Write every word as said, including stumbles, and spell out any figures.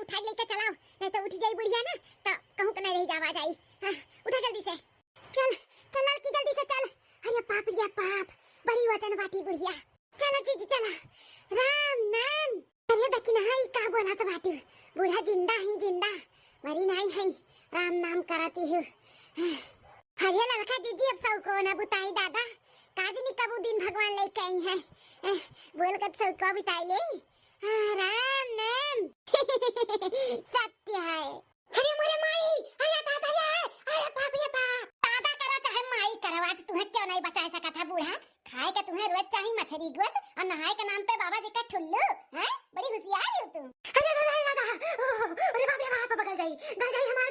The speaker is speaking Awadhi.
उठाइ लइके चलाओ, नहीं तो उठ जाई बुढ़िया ना, तो कहूँ के नहीं रह जावा जाई। हाँ, उठा जल्दी से। चल, चल ललकी, जल्दी से चल। अरे बाप रे बाप, बड़ी वजन बाटी बुढ़िया। चला जीजी चला। राम नाम। अरे दकिनहा, ई का बोलत बाटू? बूढ़ा जिंदा ही जिंदा, मरी नाई है। राम नाम करती हूँ। अरे ललका जीजी, अब सौको न बुताई दादा, का जनी कबू दिन भगवान लइके आई है। बोल कत सौको बिताई ले। हाँ, राम नाम। सत्य है। अरे मोरे माई, अरे दादा रे, अरे बाप रे बाप। दादा करो चाहे माई करो, आज तुम्हें क्यों नहीं बचा सकत है बूढ़ा? खाए के तुम्हें रोज चाही मछरी गोद और नहाए के नाम पे बाबा जी का ठुल्लू, हैं? बड़ी होशियार हो तुम। अरे दादा, अरे दादा, ओह, अरे बाप रे बाप, गल जाई, गल जाई हमार